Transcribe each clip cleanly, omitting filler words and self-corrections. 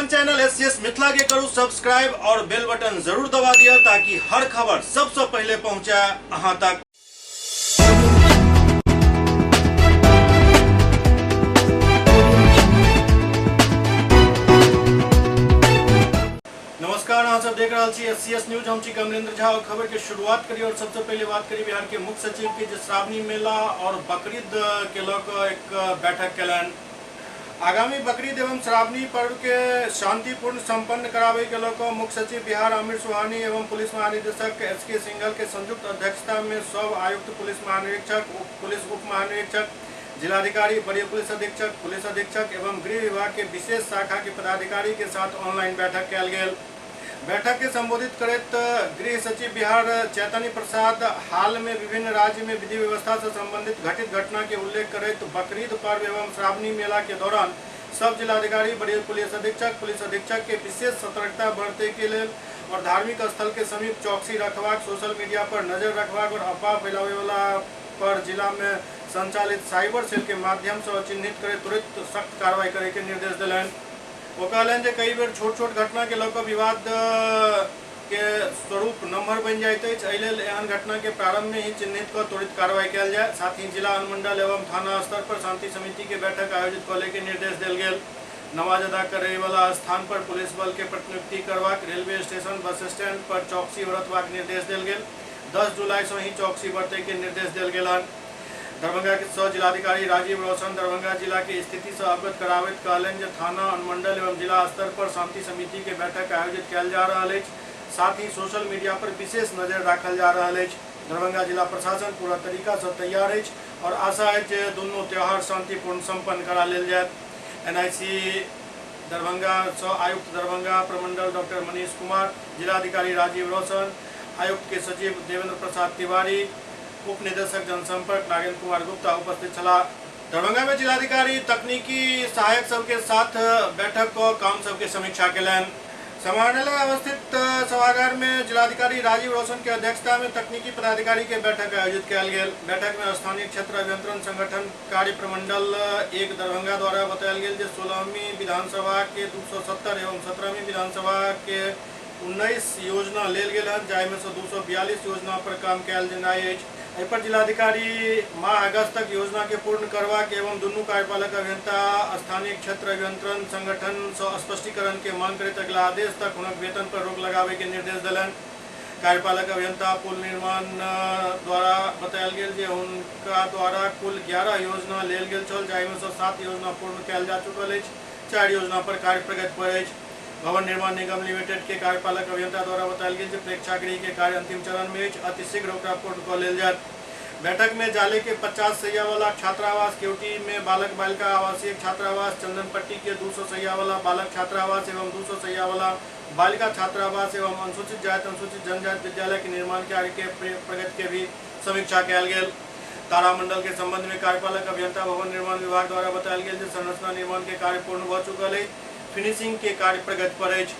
अपन channel SCS Mithila के करू सब्सक्राइब और बेल बटन जरूर दबा दिया ताकि हर खबर सबसे पहले पहुंचे अहां तक। नमस्कार, अहाँ सब देख रहल छी एससीएस न्यूज। हम छी कमलेंद्र झा और खबर के शुरुआत करी और सबसे पहले बात करी बिहार के मुख्य सचिव के जे श्रावणी मेला और बकरीद के लऽ कऽ एक बैठक केलनि। आगामी बकरीद एवं श्रावणी पर्व के शांतिपूर्ण संपन्न कराबे के लऽ कऽ मुख्य सचिव बिहार आमिर सुहानी एवं पुलिस महानिदेशक एस के सिंघल के संयुक्त अध्यक्षता में सब आयुक्त, पुलिस महानिरीक्षक, पुलिस उप महानिरीक्षक, जिलाधिकारी, वरीय पुलिस अधीक्षक, पुलिस अधीक्षक एवं गृह विभाग के विशेष शाखा के पदाधिकारी के साथ ऑनलाइन बैठक कयल गेल। बैठक के संबोधित करैत गृह सचिव बिहार चैतन्य प्रसाद हाल में विभिन्न राज्य में विधि व्यवस्था से संबंधित घटित घटना के उल्लेख करैत बकरीद पर्व एवं श्रावणी मेला के दौरान सब जिलाधिकारी, वरीय पुलिस अधीक्षक, पुलिस अधीक्षक के विशेष सतर्कता बरते के लेल और धार्मिक स्थल के समीप चौकसी रखबाक, सोशल मीडिया पर नजर रखबाक और अफवाह फैलावे वाला पर जिला में संचालित साइबर सेल के माध्यम से चिन्हित करे तुरंत सख्त कार्रवाई करे के निर्देश दिलनि। ओ कहलनि जे कई बेर छोट छोट घटना के लऽ कऽ विवाद के स्वरूप नमहर बनि जाइत अछि। एहि लेल एहन घटना के प्रारंभ में ही चिन्हित कऽ त्वरित कार्रवाई कयल जाय। साथ ही जिला, अनुमंडल एवं थाना स्तर पर शांति समिति के बैठक आयोजित कऽ के निर्देश देल गेल। नमाज अदा करे वाला स्थान पर पुलिस बल के प्रतिनियुक्ति करबाक, रेलवे स्टेशन, बस स्टैंड पर चौकसी बरतबाक निर्देश देल गेल। 10 जुलाई से ही चौकसी बरते के निर्देश देल गेल हन। दरभंगा के सह जिलाधिकारी राजीव रोशन दरभंगा जिला के स्थिति से अवगत कराबैत कहलनि जे थाना, अनुमंडल एवं जिला स्तर पर शांति समिति के बैठक आयोजित कयल जा रहल अछि। साथ ही सोशल मीडिया पर विशेष नजर राखल जा रहल अछि। दरभंगा जिला प्रशासन पूरा तरीका से तैयार अछि और आशा अछि जे दुनू त्योहार शांतिपूर्ण संपन्न करा लेल जायत। एनआईसी दरभंगा सह आयुक्त दरभंगा प्रमंडल डॉक्टर मनीष कुमार, जिलाधिकारी राजीव रोशन, आयुक्त के सचिव देवेंद्र प्रसाद तिवारी, उप निदेशक जनसंपर्क नागेंद्र कुमार गुप्ता उपस्थित छलाह। दरभंगा में जिलाधिकारी तकनीकी सहायक सबके साथ बैठक क काम सबके समीक्षा केलनि। समाहरणालय अवस्थित सभागार में जिलाधिकारी राजीव रोशन के अध्यक्षता में तकनीकी पदाधिकारी के बैठक आयोजित कयल गेल। बैठक में स्थानीय क्षेत्र अभियंत्रण संगठन कार्य प्रमंडल 1 दरभंगा द्वारा बतायल गेल जे 16वीं विधानसभा के 270 एवं 17वीं विधानसभा के 19 योजना लेल गेल हन, जाहिमे से 242 योजना पर काम कयल जेनाइ अछि। एहि पर जिलाधिकारी माह अगस्त तक योजना के पूर्ण करबाक एवं दुनू कार्यपालक अभियंता स्थानीय क्षेत्र अभियंत्रण संगठन से स्पष्टीकरण के मांग करैत अगिला आदेश तक हुनक वेतन पर रोक लगाबे के निर्देश देलनि। कार्यपालक अभियंता पुल निर्माण द्वारा बतायल गेल जे हुनका द्वारा कुल 11 योजना लेल गेल छल, जाहिमे से 7 योजना पूर्ण कयल जा चुकल अछि, 4 योजना पर कार्य प्रगति पर अछि। भवन निर्माण निगम लिमिटेड के कार्यपालक अभियंता द्वारा बतायल गेल जे प्रेक्षागृह के कार्य अंतिम चरण में अछि, अतिशीघ्र ओकरा पूर्ण कऽ लेल जायत। बैठक में जाले के 50 सैया वाला छात्रावास, केवटी में बालक बालिका आवासीय छात्रावास, चंदनपट्टी के 200 सैया वाला बालक छात्रावास एवं 200 सैया वाला बालिका छात्रावास एवं अनुसूचित जाति अनुसूचित जनजाति विद्यालय के निर्माण कार्य के प्रगति के भी समीक्षा कयल गेल। तारामंडल के संबंध में कार्यपालक अभियंता भवन निर्माण विभाग द्वारा बतायल गेल जे संरचना निर्माण के कार्य पूर्ण भऽ चुकल अछि, फिनिशिंग के कार्य प्रगति पर अछि।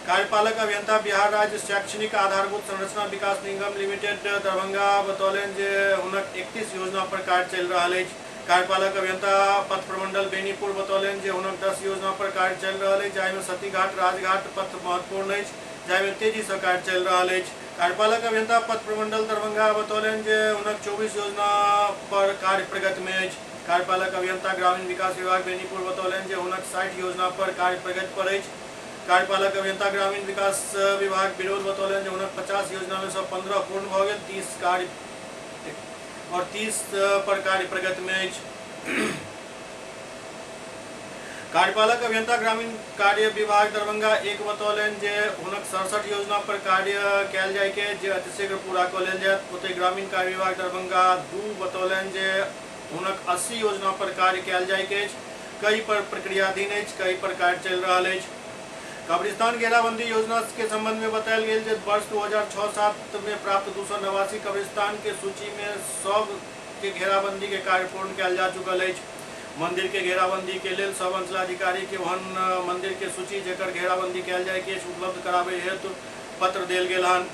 कार्यपालक अभियंता बिहार राज्य शैक्षणिक आधारभूत संरचना विकास निगम लिमिटेड दरभंगा बतौलनि जे हुनक 31 योजना पर कार्य चलि रहल अछि। कार्यपालक अभियंता पथ प्रमंडल बेनीपुर बतौलनि जे हुनक 10 योजना पर कार्य चलि रहल अछि, जाहिमे सतीघाट राजघाट पथ महत्वपूर्ण अछि, जाहिमे तेजी से कार्य चलि रहल अछि। कार्यपालक अभियंता पथ प्रमंडल दरभंगा बतौलनि जे हुनक 24 योजना पर कार्य प्रगति में अछि। कार्यपालक अभियंता ग्रामीण विकास विभाग बेनीपुर बतौलनि जे हुनक 60 योजना पर कार्य प्रगति पर अछि। कार्यपालक अभियंता ग्रामीण विकास विभाग बिरौल बतौलनि जे हुनक 50 योजना में से 15 पूर्ण भऽ गेल, 30 कार्य और 30 पर कार्य प्रगति में अछि। कार्यपालक अभियंता ग्रामीण कार्य विभाग दरभंगा 1 बतौलनि जे हुनक 67 योजना पर कार्य कयल जाय के जे अतिशीघ्र पूरा कऽ लेल जायत। ओतहि ग्रामीण कार्य विभाग दरभंगा 2 बतौलनि जे हुनक 80 योजना पर कार्य कयल जाय के अछि, कई पर प्रक्रियाधीन अछि, कई पर कार्य चलि रहल अछि। कब्रिस्तान घेराबंदी योजना के संबंध में बतायल गेल जे वर्ष 2006-7 में प्राप्त 289 कब्रिस्तान के सूची में सब के घेराबंदी के कार्य पूर्ण कयल जा चुकल अछि। मंदिर के घेराबंदी के लेल सब अंचलाधिकारी के ओहन मंदिर के सूची जेकर घेराबंदी कयल जाय के उपलब्ध कराबे हेतु पत्र देल गेल हन।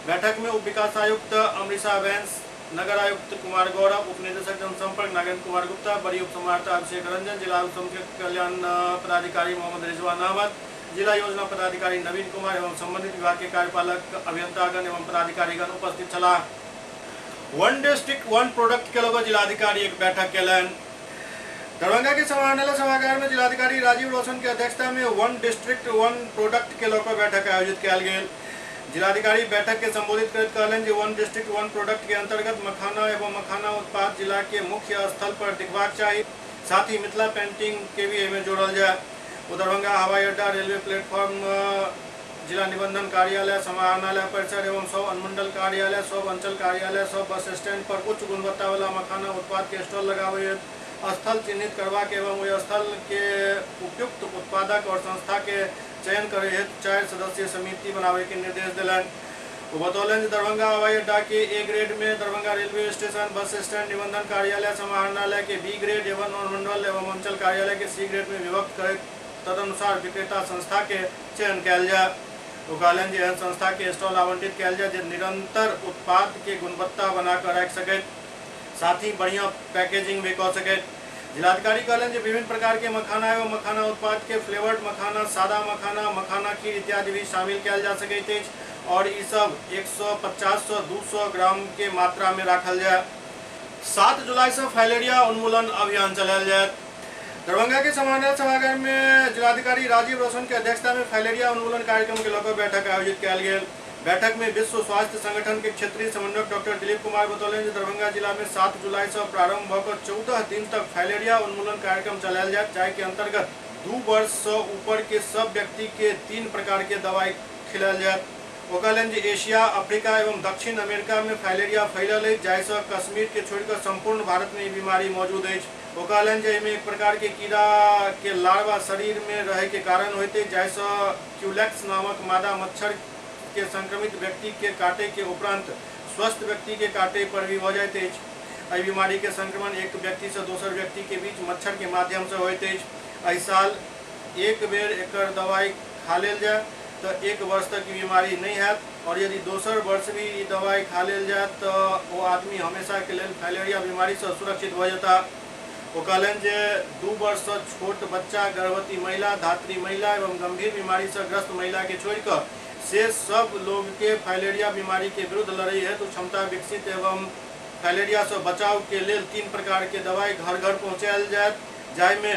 बैठक में उप विकास आयुक्त अमृषा बैंस, नगर आयुक्त कुमार गौरव, उप निदेशक जनसंपर्क नागेंद्र कुमार गुप्ता, वरीय उप समाहर्ता अभिषेक रंजन, जिला अल्पसंख्यक कल्याण पदाधिकारी मोहम्मद रिजवान अहमद, जिला योजना पदाधिकारी नवीन कुमार एवं संबंधित विभाग के कार्यपालक अभियंतागण एवं पदाधिकारीगण उपस्थित छलाह। वन डिस्ट्रिक्ट वन प्रोडक्ट के लऽ जिलाधिकारी एक बैठक केलनि। दरभंगा के समाहरणालय सभागार में जिलाधिकारी राजीव रोशन के अध्यक्षता में वन डिस्ट्रिक्ट वन प्रोडक्ट के लऽ बैठक आयोजित कयल गेल। जिलाधिकारी बैठक के संबोधित करैत कहलनि जे वन डिस्ट्रिक्ट वन प्रोडक्ट के अंतर्गत मखाना एवं मखाना उत्पाद जिला के मुख्य स्थल पर दिखबाक चाही, साथ ही मिथिला पेंटिंग के भी एहिमे जोड़ल जाय। ओ दरभंगा हवाई अड्डा, रेलवे प्लेटफॉर्म, जिला निबंधन कार्यालय, समाहरणालय परिसर एवं सब अनुमंडल कार्यालय, सब अंचल कार्यालय, सब बस स्टैंड पर उच्च गुणवत्ता वाला मखाना उत्पाद के स्टॉल लगाबय हेतु स्थल चिन्हित करबाक एवं ओहि स्थल के उपयुक्त उत्पादक और संस्था के चयन करय हेतु 4 सदस्यीय समिति बनाबय के निर्देश देलनि। ओ बतौलनि जे दरभंगा हवाई अड्डा के ए ग्रेड में Darbhanga railway station, bus stand, निबंधन कार्यालय, समाहरणालय के बी ग्रेड एवं अनुमंडल एवं अंचल कार्यालय के सी ग्रेड में विभक्त करैत तदनुसार विक्रेता संस्था के चयन कयल जाय। ओ कहलनि जे एहन संस्था के स्टॉल आवंटित कयल जाय जे निरंतर उत्पाद के गुणवत्ता बना कऽ राखि सकैत, साथ ही बढ़िया पैकेजिंग भी कऽ सकैत। जिलाधिकारी कहलनि जे विभिन्न प्रकार के मखाना एवं मखाना उत्पाद के फ्लेवर्ड मखाना, सादा मखाना, मखाना खीर इत्यादि भी शामिल कयल जा सकैत अछि और ई सब 150 से 200 ग्राम के मात्रा में राखल जाय। 7 जुलाई से फाइलेरिया उन्मूलन अभियान चलायल जायत। दरभंगा के समाहरणालय सभागार में जिलाधिकारी राजीव रोशन के अध्यक्षता में फाइलेरिया उन्मूलन कार्यक्रम के लऽ बैठक आयोजित कयल गेल। बैठक में विश्व स्वास्थ्य संगठन के क्षेत्रीय समन्वयक डॉक्टर दिलीप कुमार बतौलनि जे दरभंगा जिला में 7 जुलाई से प्रारंभ भऽ कऽ 14 दिन तक फाइलेरिया उन्मूलन कार्यक्रम चलायल जायत, जाहि के अंतर्गत 2 वर्ष से ऊपर के सब व्यक्ति के 3 प्रकार के दवाई खिलायल जायत। ओ कहलनि जे एशिया, अफ्रीका एवं दक्षिण अमेरिका में फाइलेरिया फैलल अछि, जाहि से कश्मीर के छोड़ि कऽ संपूर्ण भारत में ई बीमारी मौजूद अछि। ओ कहलनि जे एहिमे एक प्रकार के कीड़ा के लार्वा शरीर में रहय के कारण होइत अछि, जाहि से क्यूलेक्स नामक मादा मच्छर के संक्रमित व्यक्ति के काटे के उपरांत स्वस्थ व्यक्ति के काटे पर भी भऽ जाइत अछि। एहि बीमारी के संक्रमण एक व्यक्ति से दोसर व्यक्ति के बीच मच्छर के माध्यम से होइत अछि। एहि साल एक बेर एकर दवाई खा लेल जाय तऽ 1 वर्ष तक ई बीमारी नहि हैत और यदि दोसर वर्ष भी ई दवाई खा लेल जाय तऽ ओ आदमी हमेशा के लेल फाइलेरिया बीमारी से सुरक्षित भऽ जेता। ओ कहलनि जे 2 वर्ष से छोट बच्चा, गर्भवती महिला, धात्री महिला एवं गंभीर बीमारी से ग्रस्त महिला के छोड़ि कऽ शेष सब लोग के फाइलेरिया बीमारी के विरुद्ध लड़ै हेतु क्षमता विकसित एवं फाइलेरिया से बचाव के लेल 3 प्रकार के दवाई घर घर पहुँचायल जायत, जाहिमे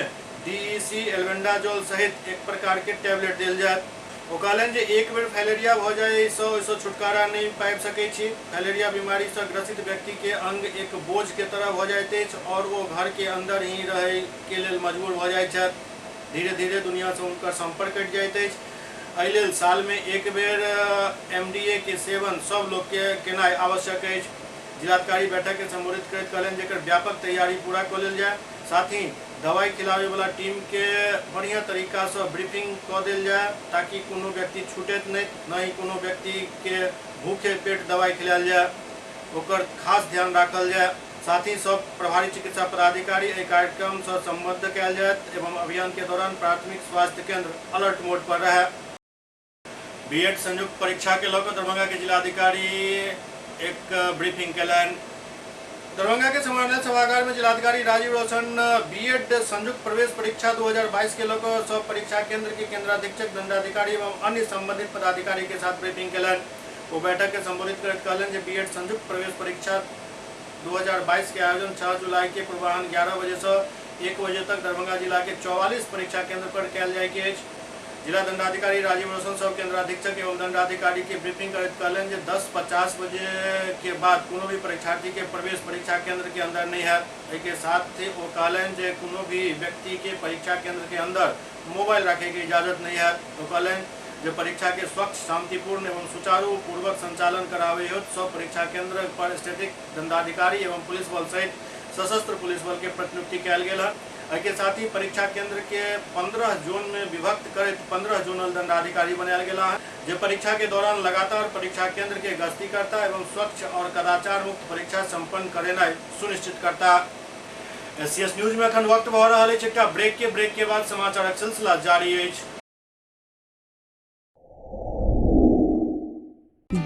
डीईसी, एल्बेंडाजोल सहित एक प्रकार के टैबलेट देल जायत। ओ कहलनि जे एक बेर फाइलेरिया भऽ जाय सँ ओहिसँ छुटकारा नहि पाबि सकैत छी। फाइलेरिया बीमारी सँ ग्रसित व्यक्ति के अंग एक बोझ के तरह भऽ जाइत अछि और ओ घर के अंदर ही रहय के लेल मजबूर भऽ जाइत छथि। धीरे धीरे दुनिया सँ हुनकर संपर्क कटि जाइत अछि। एहि लेल साल मे एक बेर एमडीए के सेवन सब लोक के केनाइ आवश्यक अछि। जिलाधिकारी बैठक के संबोधित करैत कहलनि जे एकर व्यापक तैयारी पूरा कऽ लेल जाय। साथ ही दवाई खिलाबै वाला टीम के बढ़िया तरीका से ब्रीफिंग कऽ देल जाय ताकि कोनो व्यक्ति छूटैत नहि, न ही कोनो व्यक्ति के भूखे पेट दवाई खिलायल जाय, ओकर खास ध्यान राखल जाय। साथ ही सब प्रभारी चिकित्सा पदाधिकारी एहि कार्यक्रम से संबद्ध कयल जायत एवं अभियान के दौरान प्राथमिक स्वास्थ्य केंद्र अलर्ट मोड पर रहे। बीएड संयुक्त परीक्षा के लऽ कऽ दरभंगा के जिलाधिकारी एक ब्रीफिंग केलनि। दरभंगा के समाहरणालय सभागार में जिलाधिकारी राजीव रोशन बीएड संयुक्त प्रवेश परीक्षा 2022 के लऽ कऽ सब परीक्षा केंद्र के केंद्राधीक्षक, दंडाधिकारी एवं अन्य संबंधित पदाधिकारी के साथ ब्रीफिंग केलनि। ओ बैठक के संबोधित करैत कहलनि जे बीएड संयुक्त प्रवेश परीक्षा 2022 के आयोजन 6 जुलाई के पूर्वाह्न 11 बजे से 1 बजे तक दरभंगा जिला के 44 परीक्षा केंद्र पर कयल जाय के अछि। जिला दंडाधिकारी राजीव रोशन सब केंद्राधीक्षक एवं दंडाधिकारी के ब्रीफिंग करैत कहलनि जे 10:50 बजे के बाद कोनो भी परीक्षार्थी के प्रवेश परीक्षा केंद्र के अंदर नहीं हैत। एहि के साथ ही ओ कहलनि जे कोनो भी व्यक्ति के परीक्षा केंद्र के अंदर मोबाइल रखे के इजाजत नहीं हैत। ओ कहलनि जे परीक्षा के स्वच्छ, शांतिपूर्ण एवं सुचारू पूर्वक संचालन करावे हेतु सब परीक्षा केंद्र पर स्टेटिक दंडाधिकारी एवं पुलिस बल सहित सशस्त्र पुलिस बल के प्रतिनियुक्ति कयल गेल हन। एहि के साथ ही परीक्षा केंद्र के 15 जोन में विभक्त करैत 15 जोनल दंडाधिकारी बनायल गेल हन, जे परीक्षा के दौरान लगातार परीक्षा केंद्र के गश्ती करता एवं स्वच्छ और कदाचार मुक्त परीक्षा संपन्न करेनाइ सुनिश्चित करता। एससीएस न्यूज में अखन वक्त भऽ रहल अछि एकटा ब्रेक के। ब्रेक के बाद समाचारक सिलसिला जारी अछि।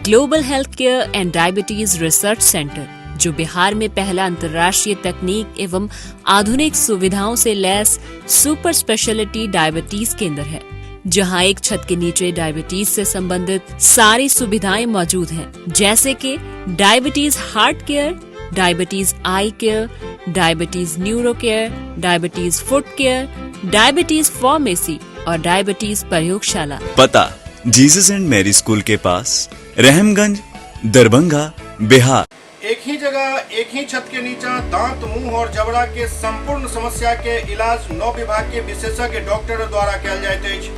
Global health care and diabetes research centre, जो बिहार में पहला अंतर्राष्ट्रीय तकनीक एवं आधुनिक सुविधाओं से लैस सुपर स्पेशलिटी डायबिटीज केंद्र है। जहां एक छत के नीचे डायबिटीज से संबंधित सारी सुविधाएं मौजूद हैं, जैसे कि diabetes heart care, diabetes eye care, diabetes neuro care, diabetes foot care, diabetes pharmacy और डायबिटीज प्रयोगशाला। पता जीसस एंड मैरी स्कूल के पास, रहमगंज, दरभंगा, बिहार। एक ही जगह एक ही छत के नीचा दांत, मुंह और जबड़ा के संपूर्ण समस्या के इलाज 9 विभाग के विशेषज्ञ डॉक्टर द्वारा कयल जाइत अछि।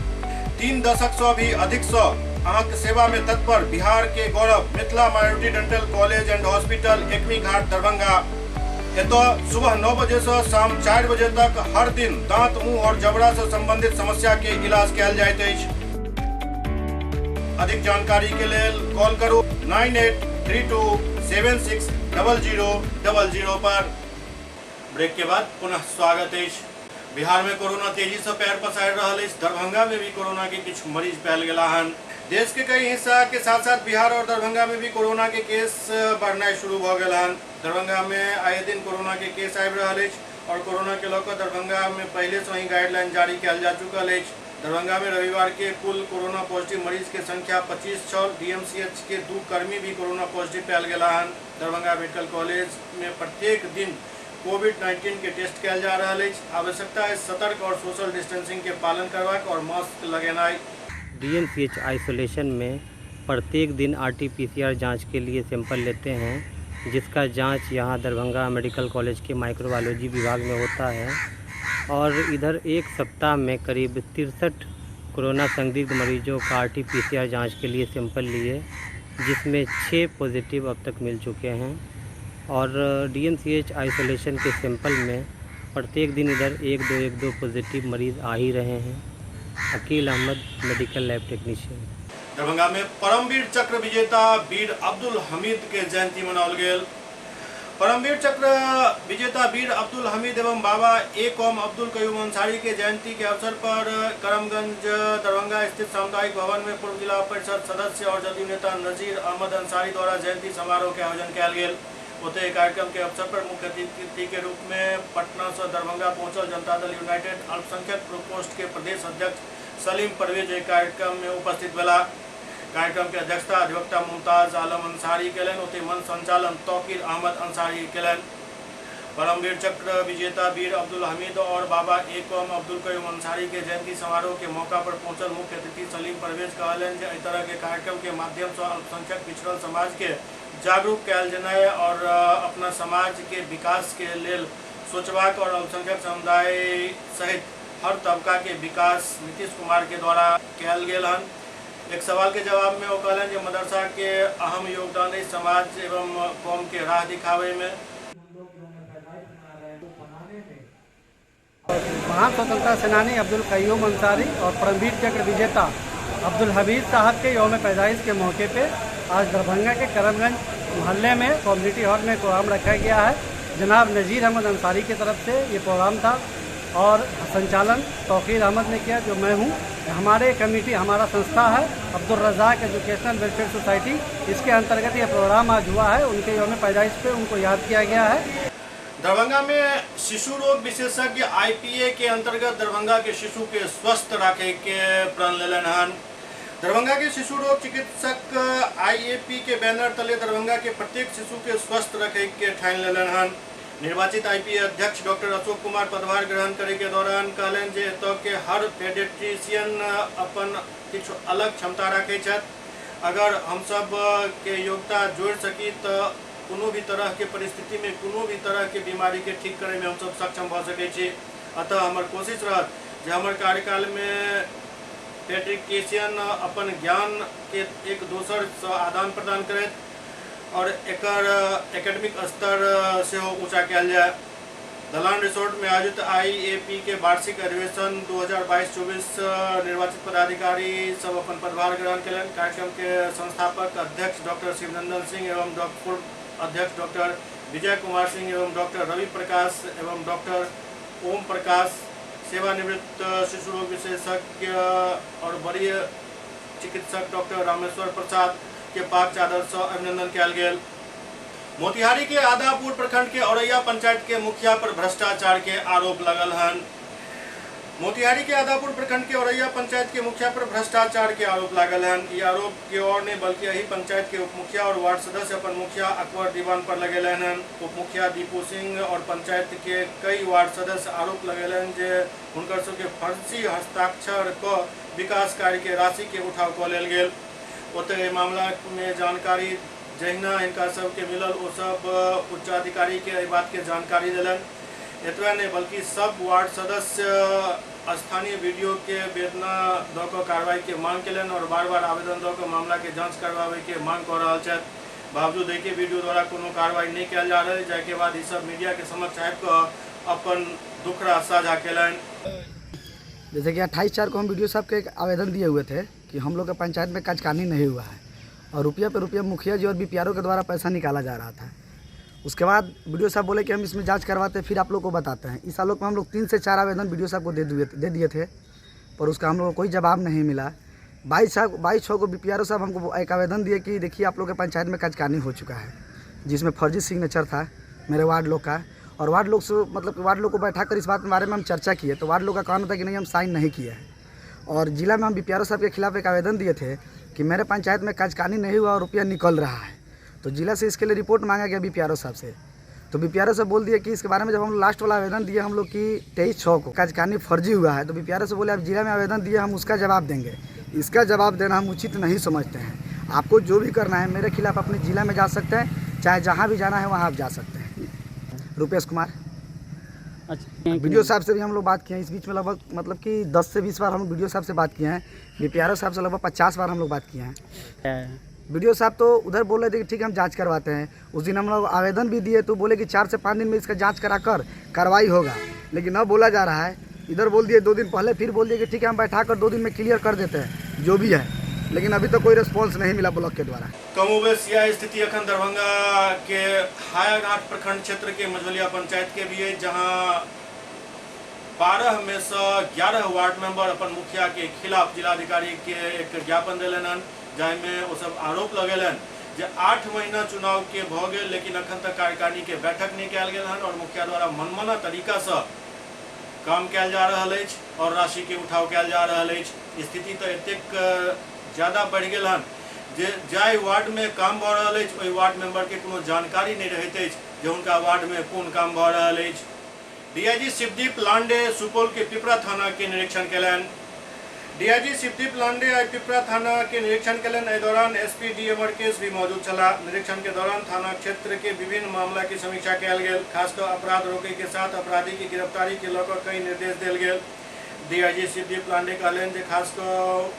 3 दशक से भी अधिक से अहाँके सेवा में तत्पर बिहार के गौरव Mithila minority dental college and hospital, Ekmi Ghat, Darbhanga. एतऽ सुबह 9 बजे से शाम 4 बजे तक हर दिन दांत, मुंह और जबड़ा से संबंधित समस्या के इलाज कयल जाइत अछि। अधिक जानकारी के लेल कॉल करू 9832760000 पर। ब्रेक के बाद पुनः स्वागत अछि। बिहार में कोरोना तेजी से पैर पसारि रहल अछि। दरभंगा में भी कोरोना के किछु मरीज पायल गेला हन। देश के कई हिस्सा के साथ साथ बिहार और दरभंगा में भी कोरोना के केस बढ़नाइ शुरू भऽ गेल हन। दरभंगा में आए दिन कोरोना के केस आबि रहल अछि और कोरोना के लऽ कऽ दरभंगा में पहले से ही गाइडलाइन जारी कयल जा चुकल अछि। दरभंगा में रविवार के कुल कोरोना पॉजिटिव मरीज के संख्या 25 छल। डीएमसीएच के 2 कर्मी भी कोरोना पॉजिटिव पायल गेला हन। दरभंगा मेडिकल कॉलेज में प्रत्येक दिन कोविड-19 के टेस्ट कयल जा रहल अछि। आवश्यकता अछि सतर्क और सोशल डिस्टेंसिंग के पालन करबाक और मास्क लगेनाइ। डीएमसीएच आइसोलेशन में प्रत्येक दिन आरटीपीसीआर जांच के लिए सैंपल लेते हैं, जिसका जांच यहां दरभंगा मेडिकल कॉलेज के माइक्रोबायोलॉजी विभाग में होता है। और इधर एक सप्ताह में करीब 63 कोरोना संदिग्ध मरीजों का आरटीपीसीआर जांच के लिए सैंपल लिए, जिसमें 6 पॉजिटिव अब तक मिल चुके हैं। और डीएमसीएच आइसोलेशन के सैंपल में प्रत्येक दिन इधर 1-2 पॉजिटिव मरीज़ आ ही रहे हैं। Aqeel Ahmed, medical lab technician. Darbhanga में परमवीर चक्र विजेता वीर अब्दुल हमीद के जयंती मनाओल गेल। परमवीर चक्र विजेता वीर अब्दुल हमीद एवं बाबा ए कॉम अब्दुल कयूम अंसारी के जयंती के अवसर पर करमगंज दरभंगा स्थित सामुदायिक भवन में पूर्व जिला परिषद सदस्य और जदयू नेता नजीर अहमद अंसारी द्वारा जयंती समारोह के आयोजन कयल गेल। ओतहि कार्यक्रम के अवसर पर मुख्य अतिथि के रूप में पटना से दरभंगा पहुंचल जनता दल यूनाइटेड अल्पसंख्यक प्रकोष्ठ के प्रदेश अध्यक्ष सलीम परवेज एहि कार्यक्रम में उपस्थित भेला। कार्यक्रम के अध्यक्षता अधिवक्ता मुमताज आलम अंसारी केलनि। ओतहि मंच संचालन तौकीर अहमद अंसारी केलनि। परमवीर चक्र विजेता वीर अब्दुल हमीद और बाबा ए कॉम अब्दुल कयूम अंसारी के जयंती समारोह के मौका पर पहुंचल मुख्य अतिथि सलीम परवेज कहलनि जे एहि तरह के कार्यक्रम के माध्यम से अल्पसंख्यक पिछड़ल समाज के जागरूक कयल जेनाइ और अपना समाज के विकास के लेल सोचबाक और अल्पसंख्यक समुदाय सहित हर तबका के विकास नीतीश कुमार के द्वारा कयल गेल हन। एक सवाल के जवाब में वो कहलनि जे मदरसा के अहम योगदान अछि समाज एवं कौम के राह दिखावे में। महान स्वतंत्रता सेनानी अब्दुल कयूम अंसारी और परमवीर चक्र विजेता अब्दुल हमीद साहब के यौम पैदाइश के मौके पे आज दरभंगा के करमगंज मोहल्ले में कम्युनिटी हॉल में प्रोग्राम रखा गया है। जनाब नज़ीर अहमद अंसारी की तरफ से ये प्रोग्राम था और संचालन तौकीर अहमद ने किया, जो मैं हूँ। हमारे कमेटी, हमारा संस्था है Abdul Razzaq educational welfare society, इसके अंतर्गत ये प्रोग्राम आज हुआ है। उनके यौम पैदाइश पे उनको याद किया गया है। दरभंगा में शिशु रोग विशेषज्ञ आईपीए के अंतर्गत दरभंगा के शिशु के स्वस्थ रखे के प्रण लेलनि हन। दरभंगा के शिशु रोग चिकित्सक आईएपी के बैनर तले दरभंगा के प्रत्येक शिशु के स्वस्थ रखे के ठानि लेलनि हन। निर्वाचित आईपीए अध्यक्ष डॉक्टर अशोक कुमार पदभार ग्रहण करे के दौरान कहलनि जे एतऽ के हर पेडियाट्रिशियन अपन किछु अलग क्षमता रखै छथि। अगर हमसब के योग्यता जोड़ि सकी तऽ कोनो भी तरह के परिस्थिति में कोनो भी तरह के बीमारी के ठीक करे में हमसब सक्षम भऽ सकै छी। अतः हमर कोशिश रहत जे हमर कार्यकाल में पेडियाट्रिशियन अपन ज्ञान के एक दोसर से आदान प्रदान करैत और एकर एकेडमिक स्तर सेहो ऊँचा कयल जाय। दलान रिसोर्ट में आयोजित आईएपी के वार्षिक अधिवेशन 2022-24 निर्वाचित पदाधिकारी सब अपन पदभार ग्रहण कयलनि। कार्यक्रम के संस्थापक अध्यक्ष डॉक्टर शिवनंदन सिंह एवं पूर्व अध्यक्ष डॉक्टर विजय कुमार सिंह एवं डॉक्टर रवि प्रकाश एवं डॉक्टर ओम प्रकाश, सेवानिवृत्त शिशु रोग विशेषज्ञ और वरीय चिकित्सक डॉक्टर रामेश्वर प्रसाद के पाक चादर से अभिनंदन कयल गेल। मोतिहारी के आदापुर प्रखंड के औरैया पंचायत के मुखिया पर भ्रष्टाचार के आरोप लगल हन। मोतिहारी के आदापुर प्रखंड के औरैया पंचायत के मुखिया पर भ्रष्टाचार के आरोप लागल हन। ई आरोप के और नहीं बल्कि यही पंचायत के उप मुखिया और वार्ड सदस्य अपन मुखिया अकबर दीवान पर लगेलन हन। उप मुखिया दीपू सिंह और पंचायत के कई वार्ड सदस्य आरोप लगेलन जे हुनकर सबके फर्जी हस्ताक्षर क विकास कार्य के राशि के उठाव कऽ लेल गेल। ओतहि एहि मामला में जानकारी जहिना हिनका सबके मिलल ओ सब उच्चाधिकारी के एहि बात के जानकारी देलन। एतबे नहीं बल्कि सब वार्ड सदस्य स्थानीय बीडीओ के वेदना दऽ कऽ कार्रवाई के मांग केलनि और बार बार आवेदन दऽ कऽ मामला के जांच करवावे के मांग कऽ रहल छथि। बावजूद एहि के बीडीओ द्वारा कोनो कार्रवाई नहीं कयल जा रहल, जाहिके बाद ई सब मीडिया के समक्ष आबि कऽ अपन दुखड़ा साझा केलनि। जैसे कि 28/4 को हम बीडीओ साहब के एक आवेदन दिए हुए थे कि हम लोग के पंचायत में काजकानी नहीं हुआ है और रुपया पे रुपया मुखिया जी और बीपीआरओ के द्वारा पैसा निकाला जा रहा था। उसके बाद बीडीओ साहब बोले कि हम इसमें जांच करवाते हैं फिर आप लोग को बताते हैं। इस आलोक में हम लोग 3 से 4 आवेदन बीडीओ साहब को दे दिए थे, पर उसका हम लोग को कोई जवाब नहीं मिला। 22/6 को बीपीआरओ साहब हमको एक आवेदन दिए कि देखिए आप लोग के पंचायत में काजकानी हो चुका है, जिसमें फर्जी सिग्नेचर था मेरे वार्ड लोग का। और वार्ड लोग से मतलब वार्ड लोग को बैठा कर इस बात के बारे में हम चर्चा किए तो वार्ड लोग का कहना था कि नहीं हम साइन नहीं किए हैं। और जिला में हम बीपीआरओ साहब के खिलाफ एक आवेदन दिए थे कि मेरे पंचायत में काजकानी नहीं हुआ और रुपया निकल रहा है, तो जिला से इसके लिए रिपोर्ट मांगा गया बीपीआरओ साहब से। तो बीपीआरओ से बोल दिए कि इसके बारे में जब हम लास्ट वाला आवेदन दिए हम लोग कि 23/6 को काजकानी फर्जी हुआ है, तो बीपीआरओ से बोले आप जिला में आवेदन दिए हम उसका जवाब देंगे, इसका जवाब देना हम उचित नहीं समझते हैं। आपको जो भी करना है मेरे खिलाफ अपने जिला में जा सकते हैं, चाहे जहाँ भी जाना है वहाँ आप जा सकते हैं। रुपेश कुमार। अच्छा, बीडीओ साहब से भी हम लोग बात किए हैं इस बीच में, लगभग मतलब कि 10 से 20 बार हम बीडीओ साहब से बात किए हैं। बीपीआरओ साहब से लगभग 50 बार हम लोग बात किए हैं। बीडीओ साहब तो उधर बोल रहे थे कि ठीक है हम जांच करवाते हैं। उस दिन हम लोग आवेदन भी दिए तो बोले कि 4 से 5 दिन में इसका जांच कराकर कार्रवाई होगा, लेकिन न बोला जा रहा है। इधर बोल दिए 2 दिन पहले, फिर बोल दिए कि ठीक है हम बैठा कर 2 दिन में क्लियर कर देते हैं जो भी है, लेकिन अभी तो कोई रिस्पॉन्स नहीं मिला ब्लॉक के द्वारा। कमोबेश यह स्थिति अखन दरभंगा के हायाघाट प्रखंड क्षेत्र के मझौलिया पंचायत के भी है, जहां 12 में से 11 वार्ड मेंबर अपन मुखिया के खिलाफ जिलाधिकारी के एक ज्ञापन देलन हन, जाहिमे ओ सब आरोप लगेलन जे 8 महीना चुनाव के भ गेल लेकिन अखन तक कार्यकारिणी के बैठक नहीं कयल गेल हन और मुखिया द्वारा मनमाना तरीका से काम कयल जा रहल अछि और राशि के उठाव कयल जा रहल अछि। स्थिति तो एतेक ज़्यादा बढ़ि गेल हन जे जाहि वार्ड में काम भऽ रहल अछि ओहि वार्ड मेंबर के कोनो जानकारी नहीं रहैत अछि जे हुनका वार्ड में कोन काम भऽ रहल अछि। डीआईजी शिवदीप लांडे सुपौल के पिपरा थाना के निरीक्षण केलनि। डीआईजी शिवदीप लांडे आइ पिपरा थाना के निरीक्षण केलनि। एहि दौरान एसपी डी अमरकेश भी मौजूद छलाह। निरीक्षण के दौरान थाना क्षेत्र के विभिन्न मामला की समीक्षा कयल गेल। खासकर अपराध रोके के साथ अपराधी की गिरफ्तारी के लऽ कऽ कई निर्देश देल गेल। डीआईजी शिवदीप लांडे कहलनि जे खासकर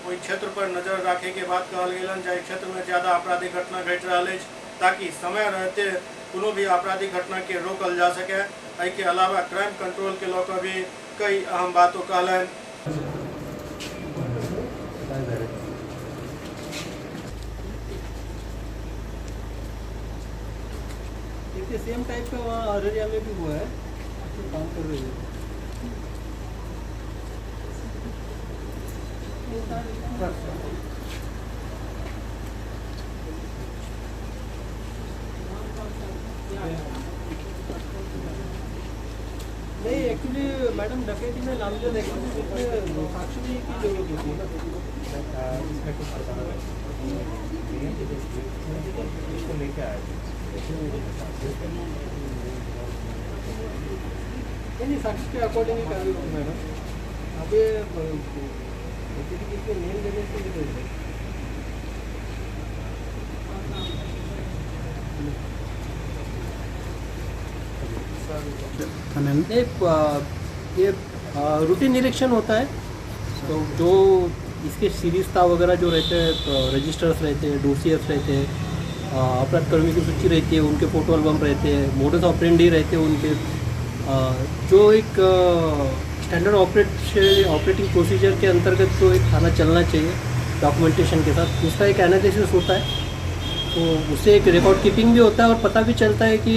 ओहि क्षेत्र पर नजर राखे के बात कहल गेलनि जाहि क्षेत्र में ज्यादा आपराधिक घटना घटि रहल अछि, ताकि समय रहते कोनो भी आपराधिक घटना के रोकल जा सके। एहि के अलावा क्राइम कंट्रोल के लऽ कऽ भी कई अहम बात ओ कहलनि। सेम टाइप का वहाँ अररिया में भी हुआ है, तो काम कर रही है। नहीं एक्चुअली मैडम डकैती में नामजद है, उसमें साक्षी की जरूरत होती है ना। नहीं साक्षी के अकॉर्डिंग ही कार्रवाई होगी मैडम। अभी इसमें नेम देने से नहीं, ये रूटीन निरीक्षण होता है, तो जो इसके सीरीज था वगैरह जो रहते हैं, रजिस्टर्स रहते हैं, डोसियर्स रहते हैं, अपराध कर्मी की सूची रहती है, उनके फोटो एल्बम रहते हैं, मोडस ऑपरेंडी रहते हैं उनके, जो एक स्टैंडर्ड ऑपरेटिंग प्रोसीजर के अंतर्गत जो एक थाना चलना चाहिए डॉक्यूमेंटेशन के साथ, उसका एक एनालिसिस होता है। तो उससे एक रिकॉर्ड कीपिंग भी होता है और पता भी चलता है कि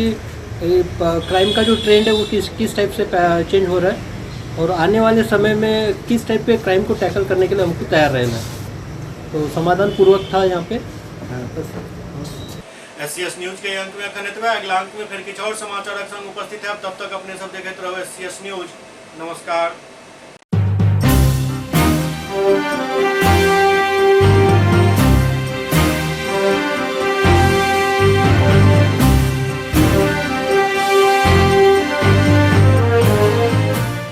क्राइम का जो ट्रेंड है वो किस किस टाइप से चेंज हो रहा है और आने वाले समय में किस टाइप पे क्राइम को टैकल करने के लिए हमको तैयार रहना है। तो समाधान पूर्वक था यहाँ पे। बस एससीएस न्यूज के अंक में अखन एतबे। अगला अंक में फिर किछु और समाचारक संग उपस्थित है। तब तक अपने सब देखैत रहू एससीएस न्यूज। नमस्कार। नमस्कार।